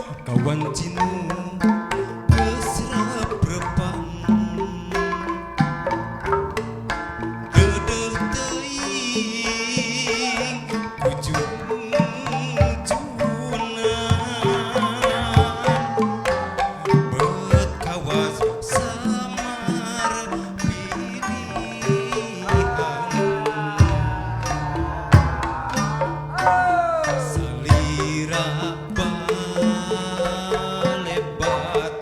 Kawanci nu geus reprepan deudeuh teuing ku junjunan bet kawas samar pilihan salira balebat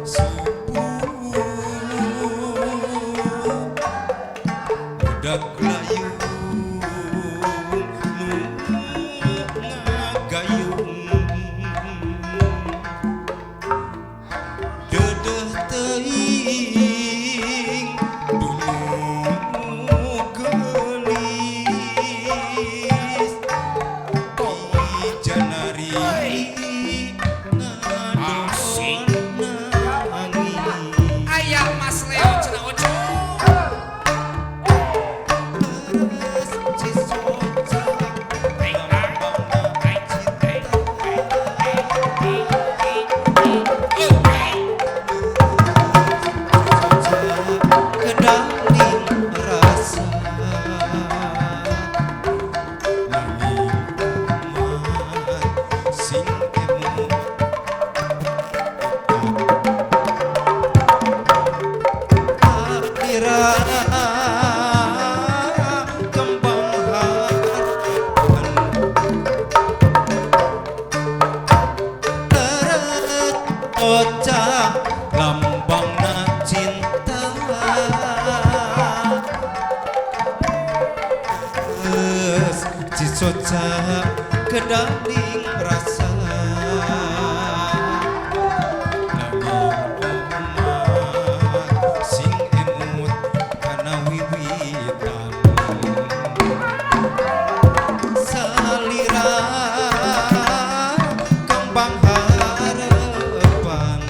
subuh budak layung nu ngagayung deudeuh teuing dunu geulis Janari Asik. ngadon nangis. Aya Mas Leo cenah Ojo. Leres cisoca lambangna cinta. Cisoca kedaling rasa nanging umat sing emut Salira kembang harapan leres oca lambangna cinta. Leres cisoca kedaling rasa nanging umat sing emut kana wiwitan salira kembang harapan.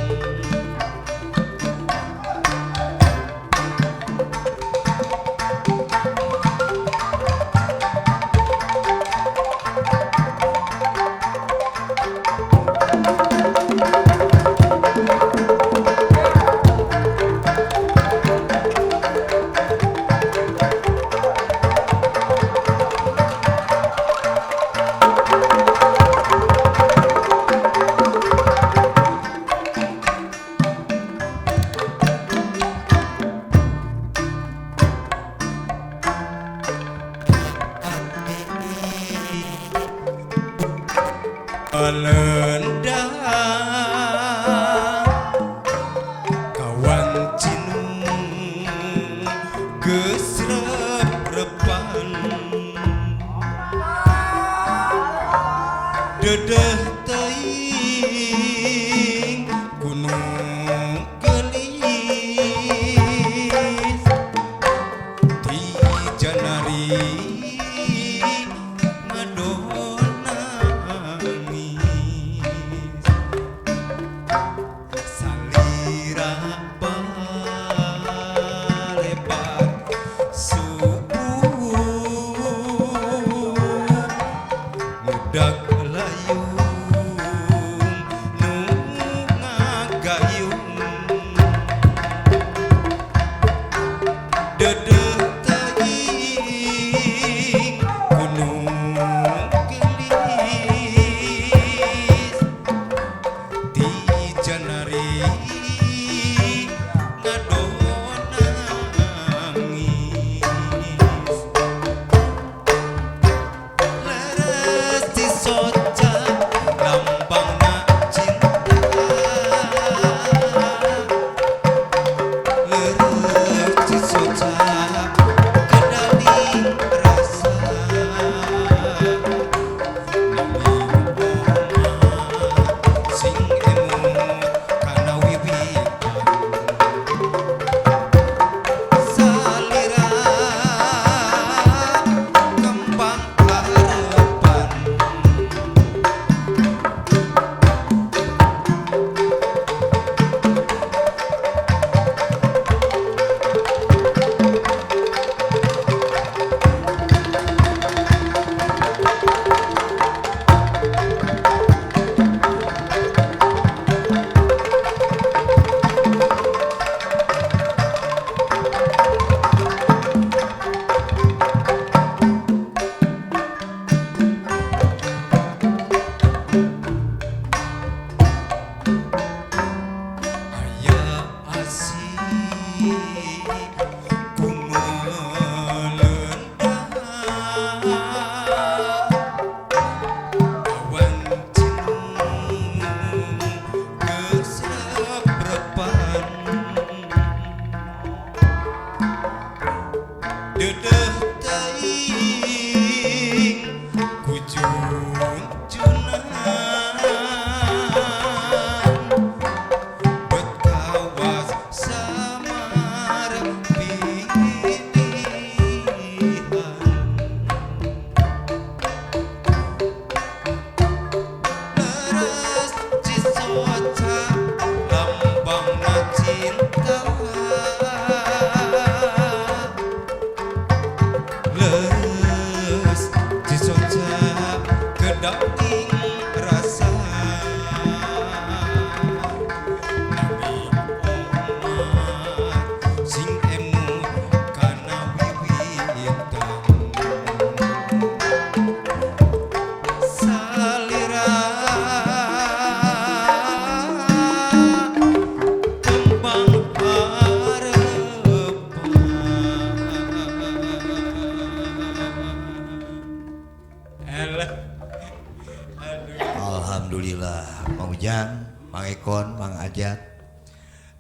Anton, Mang Ajat.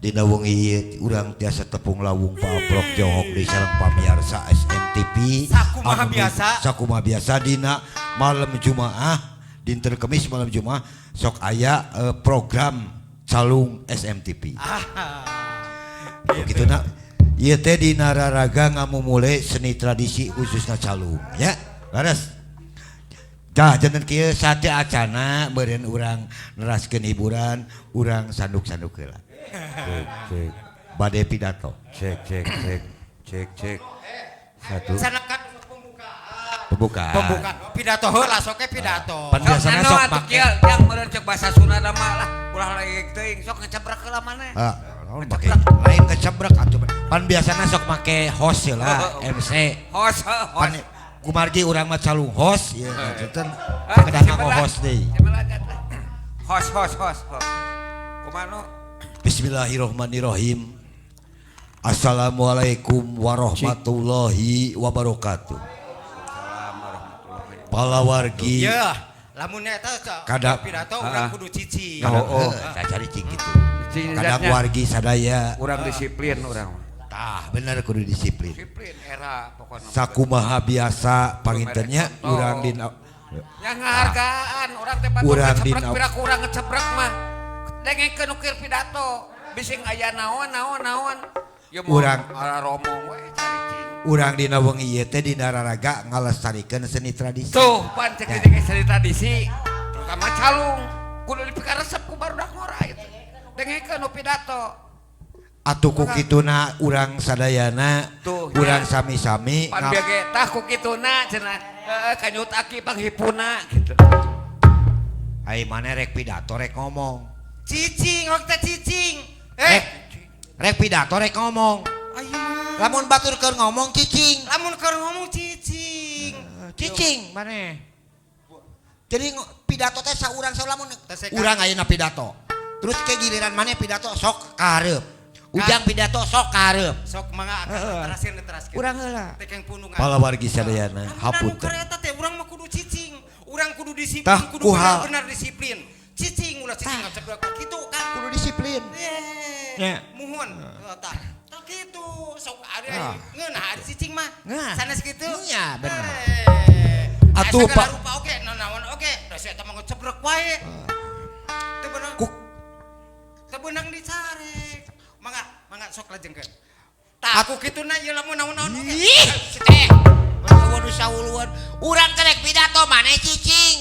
Dina wengi ieu urang tiasa tepung lawung paamprok johok di sareng pamiarsa SMTV. Sakumaha Anu biasa. Sakumaha biasa dina malam Jumaah, dinten Kemis malam Jumaah sok aya program Calung SMTV. Begitu na. Ieu teh dina raraga ngamumule seni tradisi khususna calung ya. Laras. Tah, janten kieu, sate acana meureun urang neraskeun hiburan, urang sanduk-sanduk heula. Cek, cek. Bade pidato. Cek, cek, cek. Cek, cek. Satu. Sanakan Pembukaan. Pembukaan pidato heula, sok pidato. Pan biasana Sok sok anu atuh make. Kieu yang meureun cek bahasa Sunda mah lah, ulah lagi teuing, sok ngecebrek heula maneh. Ah, naon make lain ngecebrek atuh. Pan biasana sok make host lah, MC. Host, heuh, host. Pan kumargi urang mah calung host ieu janten Ah, kedah nganggo host deui. Host, host, host, host. Kumaha nu? Bismillahirrahmanirrahim. Assalamualaikum warahmatullahi wabarakatuh. Palawargi. Ya, lamun eta pidato urang kudu cicing. Kadang, Oh, oh. oh, cari cing gitu. Cicing Kadang zatnya. wargi sadaya. Urang disiplin urang mah. Tah, bener, kudu disiplin. Disiplin era pokoknya. Sakumaha biasa pangintennya Contoh. urang dina Yang ngahargaan urang teh batur Urang ngecebrek dina pira ku urang ngecebrek mah. Dengekeun ukir pidato. Bising aya naon naon naon. Ya mau Urang. romong we cari. Urang dina wengi ieu teh dina raraga ngalestarikeun seni tradisi. Tuh, pan cek Ya. ya, seni tradisi, terutama calung. Kudu dipikaresep ku barudak ngora itu. Dengekeun nu pidato. Atuh ku kituna urang sadayana Tuh, urang ya. sami-sami Pan bieu ge tah ku kituna cenah. Heeh, kanyut aki panghipuna gitu. Ai maneh rek pidato rek ngomong? Cicing, hok teh cicing. Rek Eh, rek pidato rek ngomong? Ayo mah. Lamun batur keur ngomong cicing. Lamun keur ngomong cicing. Cicing maneh. Jadi pidato teh saurang saurang, lamun Teh urang ayeuna pidato. Terus ke giliran maneh pidato sok ka hareup. Ujang pidato sok ka hareup. Sok mangga teraskeun, teraskeun. Urang heula. Tekeng punungan. Palawargi sadayana, Anu hapunten. kareta teh urang mah kudu cicing. Urang kudu disiplin, Tah, kudu kuhal. benar-benar disiplin. Cicing ulah cicing ngecebrek kitu kan. Kudu disiplin. Eh, Ya. muhun. Oh, tah. Tah kitu sok ari Ah. ngeunah ari cicing mah. Ngeunah. Sanes kitu. Nya, bener. Eh. Atuh, Asa Pak. rupa oge, naon oge, da si eta mah ngecebrek wae. Teu beunang. Ku Teu beunang dicarek. Mangga, mangga sok lajengkeun. Tah, aku kituna ieu lamun naon-naon oge. Ih, teh. Mun nu sauluan. Urang teh rek pidato maneh cicing.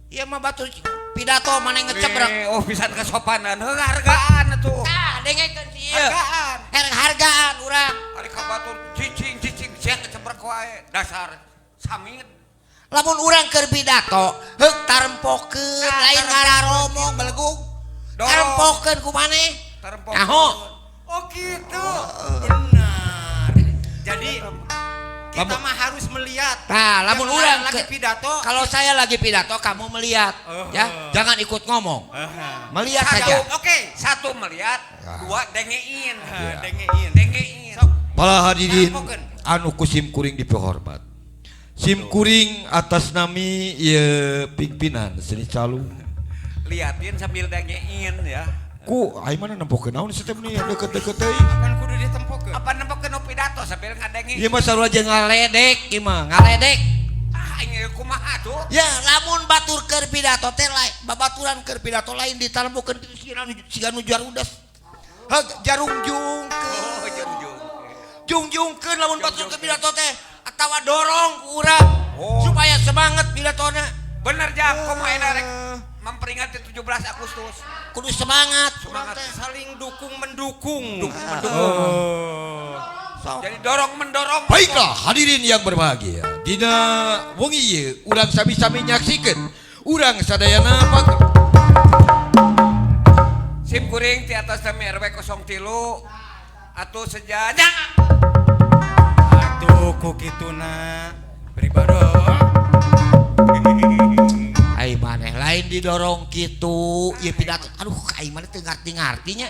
Ieu mah batur pidato maneh ngecebrek. Eh, oh pisan kesopanan, heuh hargaan atuh. Tah, dengekeun si ieu. Hargaan. Hargaan urang. Ari ka batur cicing cicing sia ngecebrek wae. Dasar samit. Lamun urang keur pidato, heuk tarempokeun, Nah, lain tarempokeun. ngararomong belegug. Dorong. Tarempokeun ku maneh. Tarempokeun. Nyaho. Oh gitu. Benar. Jadi kita mah harus melihat. Nah, lamun Yang urang lagi pidato. Kalau saya lagi pidato, kamu melihat, ya. Jangan ikut ngomong. Melihat Satu, saja. Oke. Satu melihat, dua dengein. Dengein. Dengein. Sok. Para hadirin Tarempokeun. Anu ku sim kuring dipihormat. Sim kuring atas nami ieu pimpinan seni calung. Liatin sambil dengein ya. Ku ai mana nempokeun naon sih teh nih deket-deket teuing. Apaan kudu ditempokeun? Apa nempokeun nu pidato sambil ngadengein. Ieu mah sarua jeung ngaledek ieu mah, ngaledek. Ah, ini kumaha tuh? Ya, lamun batur keur pidato teh lain, babaturan keur pidato lain ditarempokeun kitu siga nu siga nu jarudes. Heug jarungjungkeun. Oh, jungjung. Jungjungkeun lamun batur keur pidato teh atawa dorong ku urang Oh. supaya semangat pidatona. Bener jang, kumaha enak rek memperingati 17 Agustus. Kudu semangat, Semangat. urang teh. Saling dukung mendukung. Dukung mendukung. Sok. Jadi dorong mendorong. Baiklah hadirin yang berbahagia. Dina wengi ieu urang sami-sami nyaksikeun urang sadayana pak Sim kuring ti atas temi RW 03 atuh sejajar. Atuh ku kituna pribadi. Ai maneh lain didorong kitu ieu pidato. Aduh, ai maneh teu ngarti-ngartinya.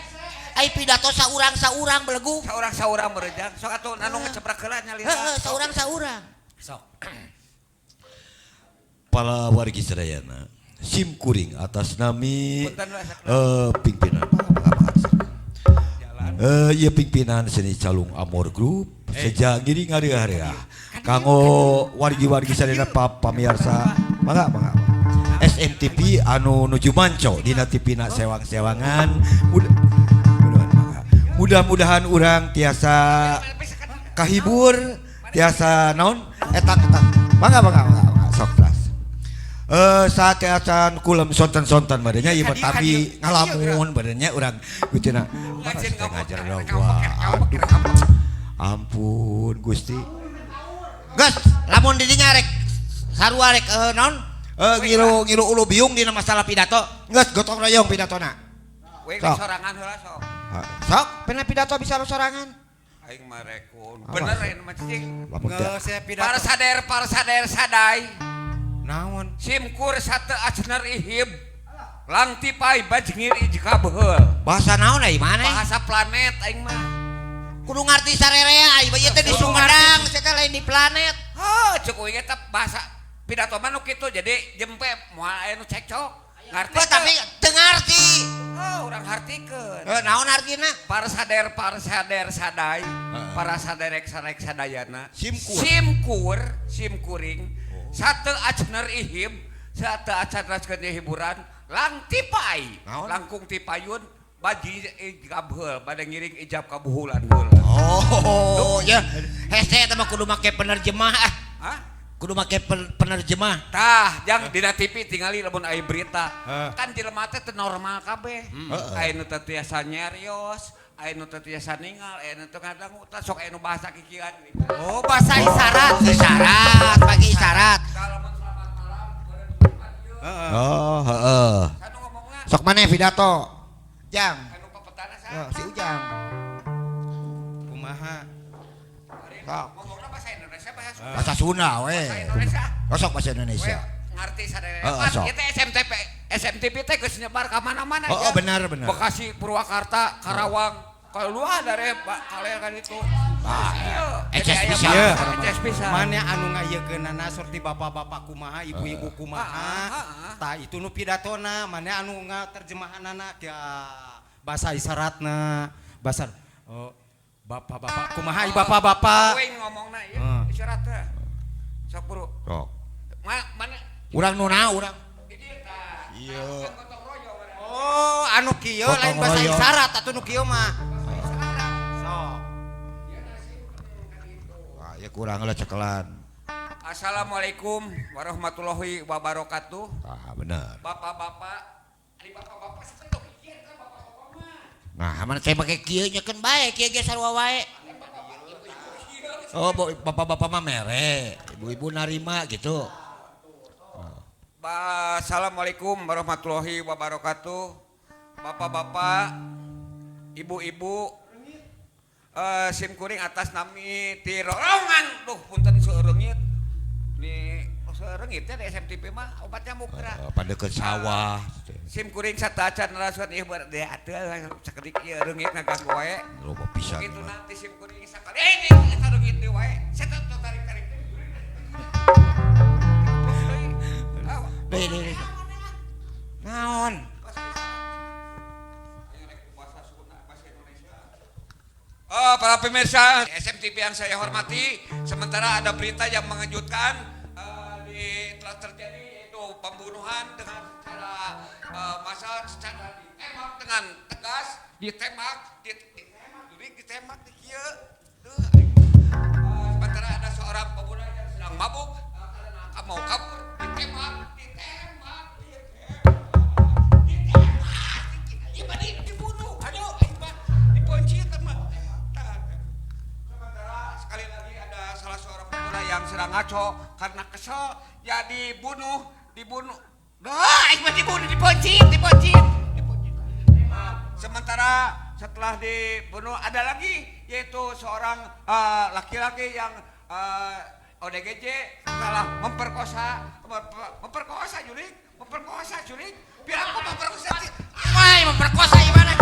Ai pidato saurang-saurang belegug. Saurang-saurang berejang. Sok atuh anu ngecebrek heula nyalira. Heeh, saurang-saurang. Sok. Para wargi sadayana, Sim kuring atas nami Punten lah, sakla. Pimpinan ieu pimpinan seni calung Amor Group seja ngiring ngareah-reah kanggo wargi-wargi sadayana pamiarsa, mangga mangga, SMTV anu nuju manco dina TV na sewang-sewangan. Mudah-mudahan, mangga. Mudah-mudahan urang tiasa kahibur, tiasa naon eta eta. Mangga mangga mangga, mangga. Sok teras saat acan kulem sonten-sonten badannya ieu mah, tapi ngalamun badannya urang kitu na. Ngajar wah, aduh, ampun Gusti. Gas, lamun di dinya rek sarua rek naon ngilu ngilu ulu biung dina masalah pidato, geus gotong royong pidatona. We Sok. Sorangan heula sok. Ha, sok pernah pidato bisa sorangan. Aing mah rekon. Awas. Bener aing mah cing. Lamun teu Geus saya pidato. Para sader, para sader sadai. Naon? Simkur sate acner ihib. Lang tipai bajngir ijka beheul. Bahasa naon ai mana? Bahasa planet aing mah. Kudu ngarti sarerea ai ieu teh di Sumedang, saya teh lain di planet. Heuh, cek uing eta bahasa pidato mah nu kitu, jadi jempe moal aya nu cekcok. Ngarti Bah, teu? Tapi teu ngarti. Oh, urang hartikeun. Naon artina? Para sader sadai, para saderek sarek sadayana. Simkur. Simkur, simkuring. Sate acner ihib, sate acan raskeun hiburan, lang tipai. Naon? Langkung tipayun baji ijab heul, bade ngiring ijab kabuhulan heula. Oh, ya. Hese eta mah kudu make penerjemah ah. Hah? Kudu make penerjemah. Tah, jang dina TV tingali lamun aya berita. Heeh. Kan jelema teh teu normal kabeh. Aya nu teu tiasa nyarios, aya nu teu tiasa ningal, aya nu teu ngadangu, tah sok aya nu bahasa kikian. Oh, bahasa isyarat. Isyarat, pagi isyarat. Tah lamun selamat malam, beureum Jumat ieu. Oh, heeh. Sanu ngomongna? Sok maneh pidato. Jang. Anu papetana saha? Oh, si Ujang. Kumaha? Sok. Ngomongna bahasa Indonesia, bahasa Sunda. Bahasa Sunda we. Bahasa Indonesia. Oh, sok bahasa We Indonesia. ngarti sadaya. Heeh, Pan sok. ieu teh SMTP, SMTP teh geus nyebar ka mana-mana. Oh, ya. oh, benar, benar. Bekasi, Purwakarta, Karawang. Keluar dari kalian kan itu. Ah, Iya. eces Jadi aya pisan. Iya. bahasa eces pisan. Mana anu ngayekeunana sorti bapak-bapak kumaha, ibu-ibu kumaha. Ah, ah, ah. Tah itu nu pidatona, mana anu ngaterjemahanana ya bahasa isyaratna, bahasa oh, bapak-bapak kumaha, ieu bapak-bapak. Wing ngomongna ieu Heeh. isyarat teh. Sok buru. Sok. Mana Urang nu naon urang? di dieu tah. Iya. Kan gotong royong ada. Oh, anu kieu Gotong lain bahasa royong. isyarat atuh nu kieu mah. Sok. Wah, ya kurang lah cekelan. Assalamualaikum warahmatullahi wabarakatuh. Ah, benar. Bapak-bapak, ari bapak-bapak sepentok ieu kan bapak-bapak mah. Nah, mana saya pakai kieu nya keun bae, kieu ge sarua wae. Oh, bapak-bapak mah mere, ibu-ibu narima gitu. Assalamualaikum warahmatullahi wabarakatuh. Bapak-bapak, ibu-ibu, sim kuring atas nami ti rorongan. Duh, punten seueur reungit. Di seueur reungit teh di SMTP mah obat nyamuk geura. Pada ke sawah. Sim kuring sateuacan rasuan ieu ber de atuh sakedik ieu reungit ngaganggu wae. Loba pisan. Gitu Mah. nanti sim kuring sakali ini eta reungit deui wae. Saya teh tarik-tarik. Ah, Deh, deh, deh. Naon? Oh, para pemirsa SMTV yang saya hormati, sementara ada berita yang mengejutkan di telah terjadi yaitu pembunuhan dengan secara massal, secara ditembak dengan tegas, ditembak, ditembak di kieu. Duh, sementara ada seorang pemuda yang sedang mabuk karena mau kabur, ditembak, ditembak, ditembak, ditembak, ditembak, dibunuh. Aduh, aing mah dikunci teh mah. Tah. Sementara sekali lagi ada salah seorang pemuda yang sedang ngaco karena kesel ya dibunuh, dibunuh. Dah, aing mah dibunuh, diponcit, diponcit, diponcit. Nah, sementara setelah dibunuh ada lagi yaitu seorang laki-laki yang ODGJ telah memperkosa memperkosa jurik, memperkosa jurik, biar aku memperkosa. Wah, memperkosa gimana?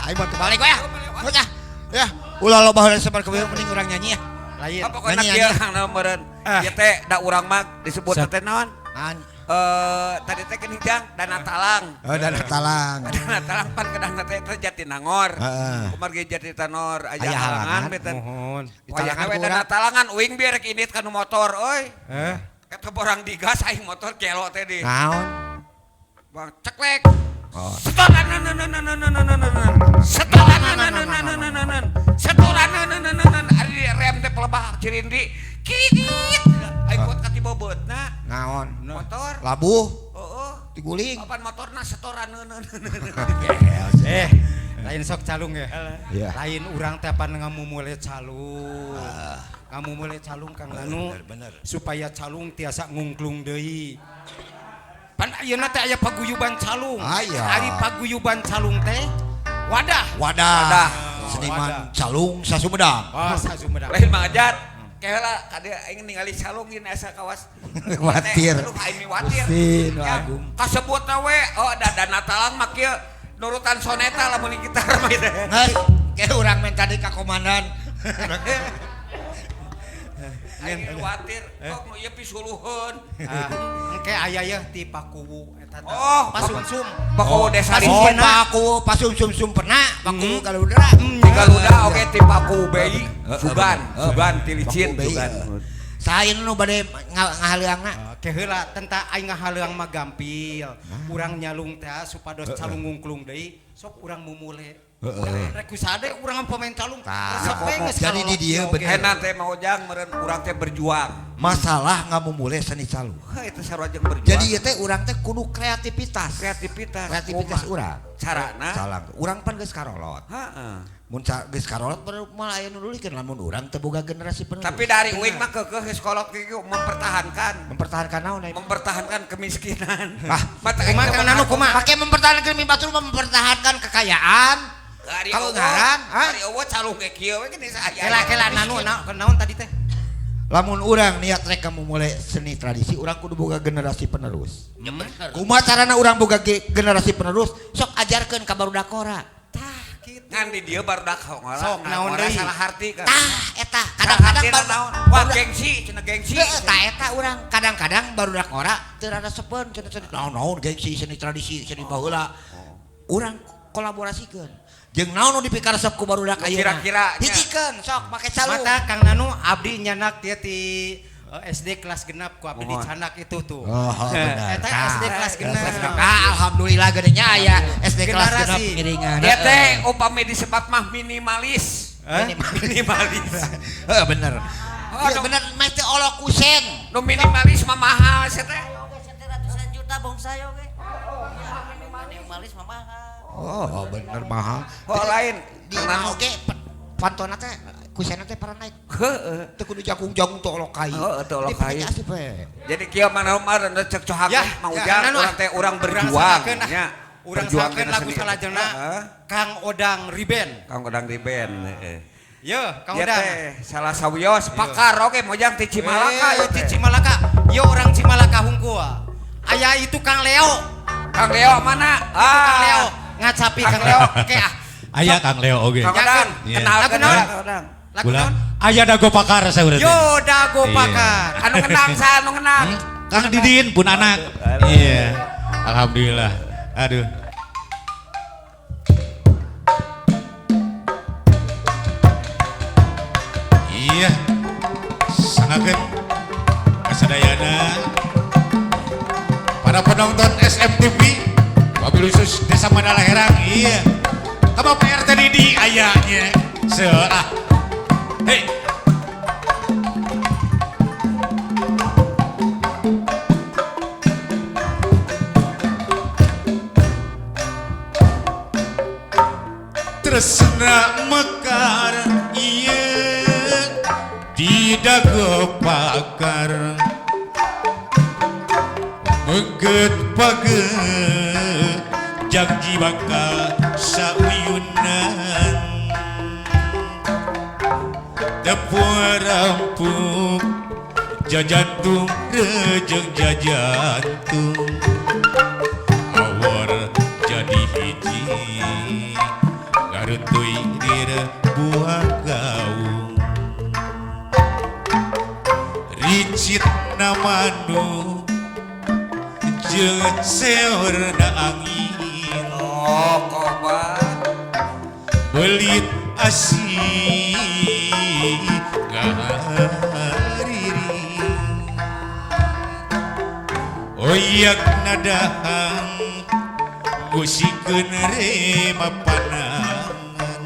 Ayo bantu balik ya. Udah. Ya, ulah loba heula sebar kewe mending urang nyanyi ya. Lain. Apa pokoknya Nyanyi, kieu nyanyi. kang meureun. Ah. Ieu teh da urang mah disebut teh naon? An. Tadi teh geuning Jang, dana talang. Oh, dana talang. Dana talang pan kedahna teh eta Jatinangor. Heeh. Kumargi Jatinangor aya Aya halangan halangan. beten. Mohon. Wayahna we Ditalangan ku dana urang. talangan uing biar rek indit kanu motor euy. Eh, Eta borang digas aing motor gelo teh di. Naon? Bang ceklek. Setoran setoran setoran setoran ari rem teh pelebah Cirindi. Kirit. Aing buat ka tibobeutna. Naon? Motor. Labuh, Heeh. diguling. Papan motorna setoran. Eh, lain sok calung ya. Iya. Lain urang teh pan ngamumule calung. Ngamumule calung Kang Nanu. Bener, bener. Supaya calung tiasa ngungklung deui. Pan ayeuna teh aya paguyuban calung. Aya. Ari paguyuban calung teh wadah. Wadah. Wadah. Seniman Wadah. calung sa Sumedang. Wah, sa Sumedang. Lain Mang Ajat. Keheula kade aing ningali calung gini asa kawas. Watir. Aduh aing miwatir. Gusti nu Ya, agung. kasebutna we oh da dana talang mah kieu nurutan soneta lamun gitar mah teh. Nges, kayak urang main tadi ka komandan. Aing miwatir kok nu ieu pisuluheun. Ah, engke aya yeuh ti Pakuwu eta teh. Oh, Pasumsum. Pakuwu Desa Oh, Risina. Paku pasum sum sum pernah, Paku Galuda. Di Galuda oge ti Pakuwu BI. Sugan, Sugan ti Licin, Sugan. Saha nu bade ngahaleangna? Ke heula tentang aing ngahaleang mah gampil. Urang nyalung teh supados calung ngungklung deui, sok urang mumule. Heeh. Rek kusade urang pemain calung. Tah. Resep we geus Jadi di dieu kalolok bener. Henan teh Mang Ojang meureun urang teh berjuang. Masalah ngamumule seni calung. Heuh eta sarua jeung berjuang. Jadi ieu teh urang teh kudu kreativitas. Kreativitas. Kreativitas urang. Carana. Salang. Urang pan geus karolot. Heeh. Mun geus karolot baru malah aya nu nuluykeun lamun urang teu boga generasi penerus. Tapi dari uing mah keukeuh geus kolot kieu mempertahankan mempertahankan naon ai? mempertahankan kemiskinan. Ah, Mata aing kumaha teh Kang Nanu kumaha? Pake mempertahankan mimpi batur mah mempertahankan kekayaan. Ari Kalau eueuh, ngaran, ha? Ari eueuh calung ge kieu we geus aya. Kela-kela Nanu naon tadi teh? Lamun urang niat rek mulai seni tradisi, urang kudu boga generasi penerus. Kumaha carana urang boga generasi penerus? Sok ajarkeun ka barudak kora. Tah kitu. Ngan di dieu barudak ngora. Sok, naon ngora deui? salah harti kan. Tah eta kadang-kadang Salah barudak naon? Wah gengsi, cenah gengsi. Heuh, tah eta urang kadang-kadang barudak ngora teu rada sepeun cenah cenah naon-naon gengsi seni tradisi seni baheula. Urang kolaborasikeun. Jeung naon nu dipikaresep ku barudak ayeuna? Kira-kira nya. Hijikeun sok make calung. Mata Kang Nanu abdi nyanak dia ti SD kelas genap ku abdi Mohon. dicanak itu tuh. Oh, benar. Eta Tah. SD kelas genap. Ah, alhamdulillah gedenya aya SD kelas genap Generasi. ngiringan. Dia teh upami disebat mah minimalis. Eh? Minimalis. Heeh, bener. Oh, Iya, no. bener mah teh olokusen. Nu minimalis mah mahal sia teh. Oke, ratusan juta bonsai oke. Minimalis mah mahal. Oh, bener mahal. Oh lain. Di imah oge pantona teh kusena teh para naik. Heeh. Teu kudu jagung-jagung teu olok kai. Heeh, teu olok kai. Di asup we. Jadi kieu mah naon mah cek cohak Ya, Mang ya, Ujang Nanu, urang teh urang urang berjuang sangkakeun, ah. nya. Urang Berjuang sangkeun dina lagu seni. salajengna Heeh. Kang Odang Riben. Kang Odang Riben heeh. Ye, Kang Dia Odang. teh salah sawios pakar oge Mojang ti Cimalaka Eh, ieu ti teh. Cimalaka. Ye orang Cimalaka hungkul. Aya itu Kang Leo. Kang Leo mana? Itu Kang Leo Ah. ngacapi Kang Kang Leo. Leo. Oke ah. Aya Kang Leo oge. Kang Odang, Iya. kenalkeun Lagu naon? heula, Kang Odang. Lagu Gula. naon? Aya dago pakar saureuh teh. Yo dago Iya. pakar. Anu ngenang sa anu ngenang. Kang Didin pun anak. Iya. Alhamdulillah. Aduh. Iya. Sangakeun kasadayana para penonton SMTV wabil khusus Desa Mandala Herang. Iya. Kamu PRT Didi ayahnya. Seah. Hei. Tresna mekar iya di dago pakar meget page janji bakal sauyunan tepung rampung jajantung rejeng jajantung awor jadi hiji ngaruntui dira buah gaung ricit namanu Seorna angin Oh kobat belit asih ngahariri oyak nadahang gusikeun rema panangan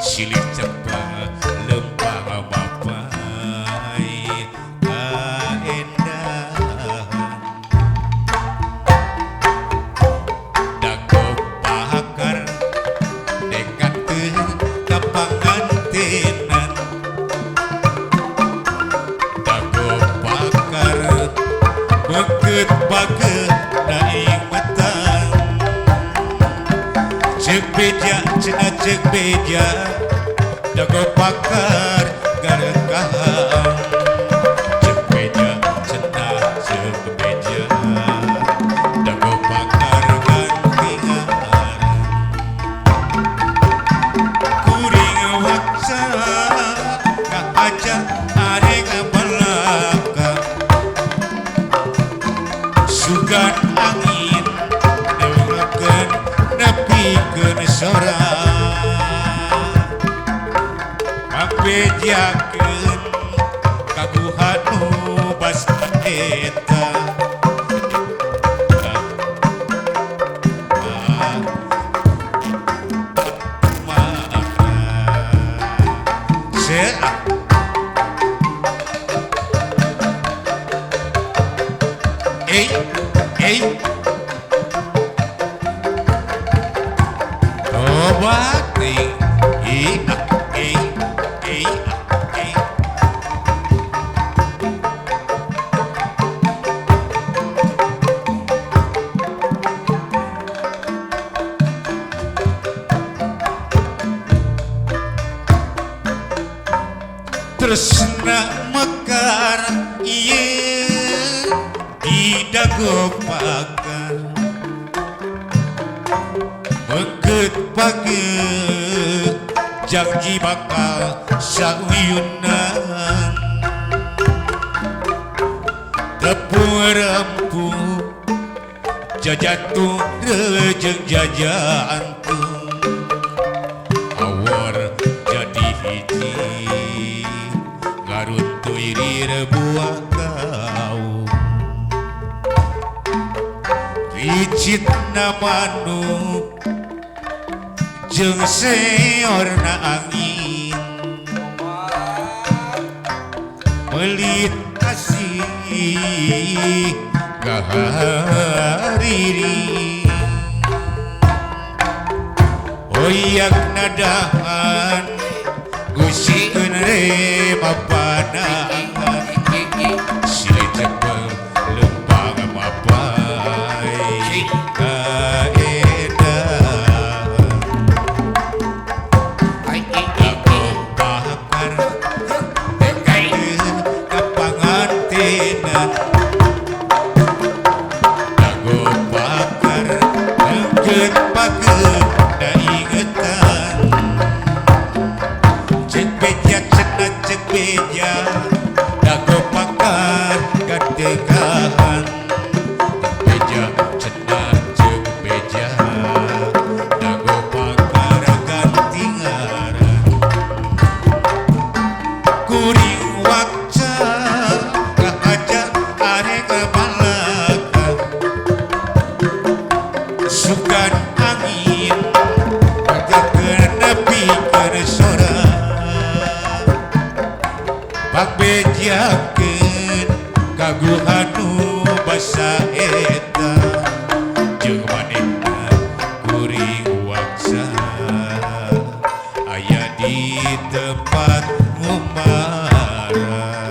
silih cepeng lempang mapai kaendahan dago pakar dekateun ka pangantenan dago pakar beukeut bageut daing metang ceuk beja cenah ceuk beja dago pakar garekahan ceuk beja cenah ceuk beja dago pakar gantingan kuring waksa kahaja arek balaka sugan angin neurekeun nepikeun sora pangbejakeun kaguhan nu basa eta Ei, ei. Obat ting. I, a, ei, ei, a, ei. Tresna mekar ieu di dago pakar beukeut pageut janji bakal sauyunan tepung rempuh jajatuh rejeung jajantung awor jadi hiji ngaruntuy rirebuah kaum ricit na manuk jeung seorna angin melit asih gahariri oyak nadahan gusikeun rema panangan silih cepeng lempang mapai kaedahan dago pakar dekateun ka pangantenan dago pakar beukeut pageut da ingetan ceuk beja cenah ceuk beja dago pakar gatekahan beja cenah ceuk beja dago pakar gantingaran kuring wakca kahaja arek balaka sugan angin ngajakeun nepikeun sora pangbejakeun kaguhan nu basa eta jeung manehna kuring waksa aya di tempat ngumara.